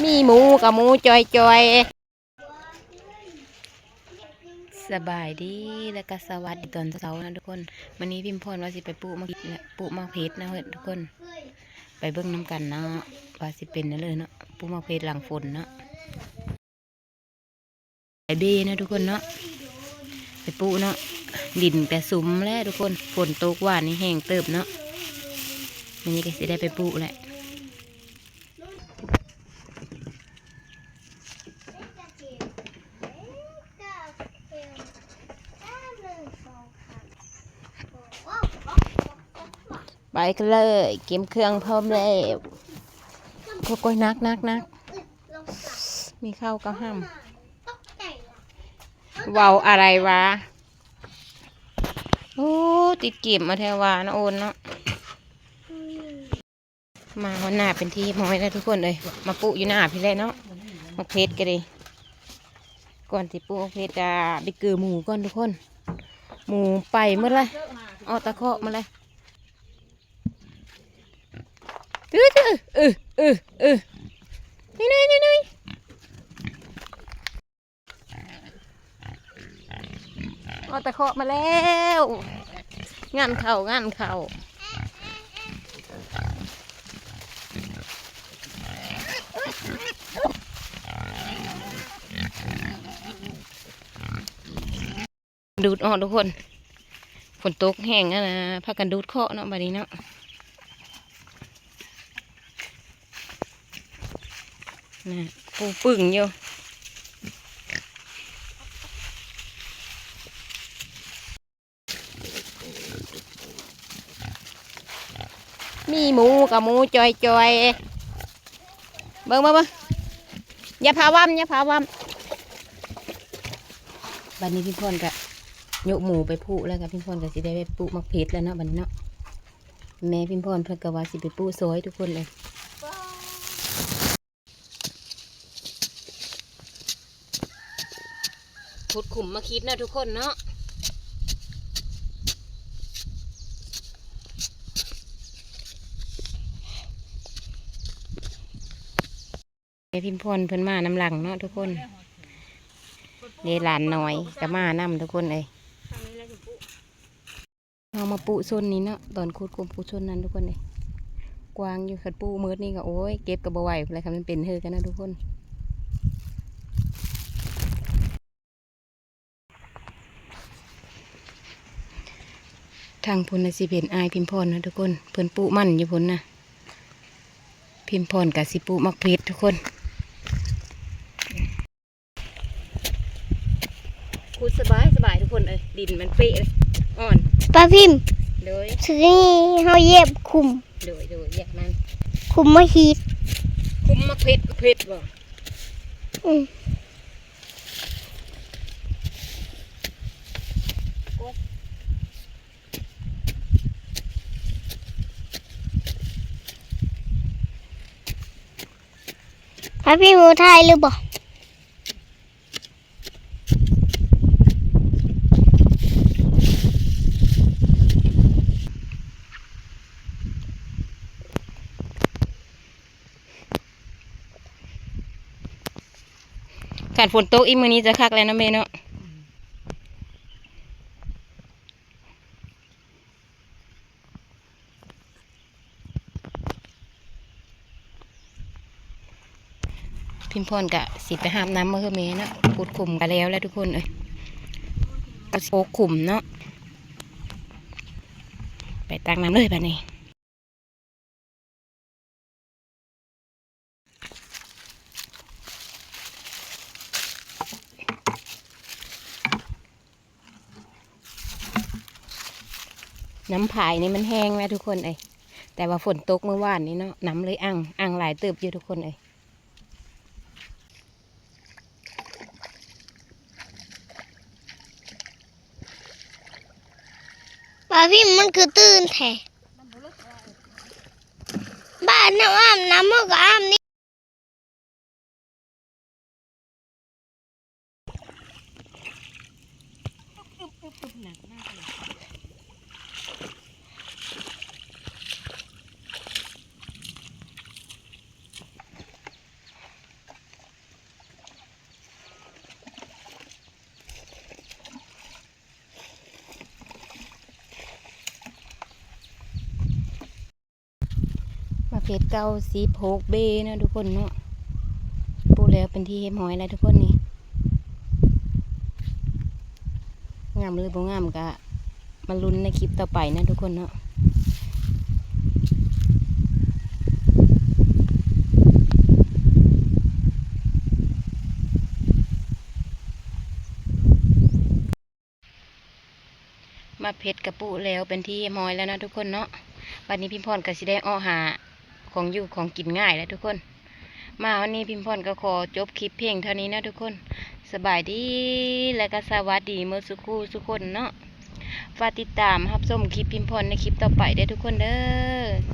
ມີໝູກະໝູຈ່ອຍໆ. ສະບາຍດີ ແລະກະສະຫວັດດີຕອນເຊົ້ານະທຸກຄົນ. ມື້ນີ້ພິມພອນວ່າຊິໄປປູກໝາກພິດນະ ປູກໝາກເຜັດນະທຸກຄົນ. ໄປເບິ່ງນຳກັນເນາະ ວ່າຊິເປັນແນວໃດເນາະ ປູກໝາກເຜັດຫຼັງຝົນເນາະ. ໄປເບເນາະທຸກຄົນເນາະ ໄປປູກເນາະ. ດິນກະຊຸ່ມແລ້ວທຸກຄົນ ຝົນຕົກວານນີ້ແຫ້ງເຕີບເນາະ. ມື້ນີ້ກະຊິໄດ້ໄປປູກແຫຼະ. ໄປກັນເລີຍ ກຽມເຄື່ອງພ້ອມແລ້ວ. ໂອ້ຍ ໜັກໆໆ ມີເຂົ້າກັບຫ້ຳ. ເວົ້າອະໄລວະ? ໂອ້ ຕິດເກມມາແທ້ວ່ານະໂອນເນາະ. ມາຮອດໜ້າເປັນທີ່ຮຽບຮ້ອຍແລ້ວທຸກຄົນເອີຍ. ມາປູກຢູ່ໜ້າພີ້ແຫຼະເນາະ ໝາກເຜັດກະດີ. ກ່ອນຊິປູກໝາກເຜັດກະໄປເກີໝູກ່ອນທຸກຄົນ. ໝູໄປໝົດລະ ອອກຕາຄອກໝົດລະ. ຕື້ ເອີ ເອີ ເອີ ເອີ ນີ້ ນີ້ ນີ້ ນີ້. ເອົາຕະເຄາະມາແລ້ວ ງານເຂົ້າ ງານເຂົ້າ. ດູດອອກທຸກຄົນ ຝົນຕົກແຮງ ອັນນ່າ ພາກັນດູດເຄາະເນາະ ບາດນີ້ເນາະ. ນະ ປູປຶ້ງຢູ່. ມີໝູກະໝູຈ່ອຍໆ. ເບິ່ງ ເບິ່ງ ເບິ່ງ ຢ່າພາຫວ່ຳ ຢ່າພາຫວ່ຳ. ບາດນີ້ພິມພອນກະຍົກໝູໄປຜູກແລ້ວ ກະພິມພອນກະຊິໄດ້ໄປປູກໝາກເຜັດແລ້ວເນາະ ບາດນີ້ເນາະ. ແມ່ພິມພອນເພິ່ນກະວ່າຊິໄປປູກຊອຍທຸກຄົນເອີຍ. ຂຸດຂຸມໝາກພິດເນາະທຸກຄົນເນາະ. ແມ່ພິມພອນເພິ່ນມານຳຫຼັງເນາະທຸກຄົນ. ເດ ຫຼານນ້ອຍກະມານຳທຸກຄົນເອີຍ. ເຮົາມາປູກໂຊນນີ້ເນາະ ຕອນຂຸດຂຸມປູກໂຊນນັ້ນທຸກຄົນເອີຍ. ກວ້າງຢູ່ ຄັນປູກໝົດນີ້ກະ ໂອ້ຍ ເກັບກະບໍ່ໄຫວພຸ້ນແຫຼະ ຄັນມັນເປັນເຮີກັນນະທຸກຄົນ. ທາງພຸ້ນນະຊິເປັນອ້າຍພິມພອນນະທຸກຄົນ ເພິ່ນປູກມັນຢູ່ພຸ້ນນະ. ພິມພອນກະຊິປູກໝາກເຜັດທຸກຄົນ. ຂຸດສະບາຍສະບາຍທຸກຄົນເອີຍ ດິນມັນເປະເລີຍ ອ່ອນ. ປ້າພິມ ໂດຍ ຊິໃຫ້ເຮົາຢຽບຂຸມ ໂດຍ ໂດຍ ຢຽບມັນ ຂຸມໝາກຮີດ ຂຸມໝາກເຜັດ ເຜັດບໍ່? ອືມ ໂອ້ຍ ປ້າພິມ ຖ່າຍຫຼືບໍ່? ຄັນຝົນຕົກອີກມື້ນີ້ຈະຄັກແລ້ວເນາະແມ່ເນາະ. ພິມພອນກະຊິໄປຫາບນ້ຳມາໃຫ້ແມ່ເນາະ. ຂຸດຂຸມກະແລ້ວແລ້ວທຸກຄົນເອີຍ ກະຊິໂປກຂຸມເນາະ. ໄປຕັກນ້ຳເລີຍບາດນີ້. ນ້ຳຝາຍນີ້ມັນແຫ້ງແລ້ວທຸກຄົນເອີຍ ແຕ່ວ່າຝົນຕົກມື້ວານນີ້ເນາະ ນ້ຳເລີຍອັ່ງ ອັ່ງຫຼາຍເຕີບຢູ່ທຸກຄົນເອີຍ. ປ້າພິມ ມັນຄືຕື້ນແທ້ ບ້ານເຮົາອາບນ້ຳ ເຮົາກະອາບນີ້. ໜັກມາກເລີຍ. ເຈັດ ເກົ້າ ສິບ ຫົກ ເບເນາະທຸກຄົນເນາະ. ປູກແລ້ວເປັນທີ່ຮຽບຮ້ອຍແລ້ວທຸກຄົນນີ້. ງາມຫຼືບໍ່ງາມກະມາລຸ້ນໃນຄລິບຕໍ່ໄປເນາະທຸກຄົນເນາະ. ໝາກເຜັດກະປູກແລ້ວເປັນທີ່ຮຽບຮ້ອຍແລ້ວເນາະທຸກຄົນເນາະ. ບັດນີ້ພິມພອນກະຊິໄດ້ອອກຫາຂອງຢູ່ຂອງກິນງ່າຍແລ້ວທຸກຄົນ. ມາວັນນີ້ພິມພອນກະຂໍຈົບຄລິບພຽງເທົ່ານີ້ເນາະທຸກຄົນ. ສະບາຍດີ ແລະກະສະຫວັດດີໝົດສູ່ຄູ່ສູ່ຄົນເນາະ. ຝາກຕິດຕາມຮັບຊົມຄລິບພິມພອນໃນຄລິບຕໍ່ໄປເດີ້ທຸກຄົນເດີ້.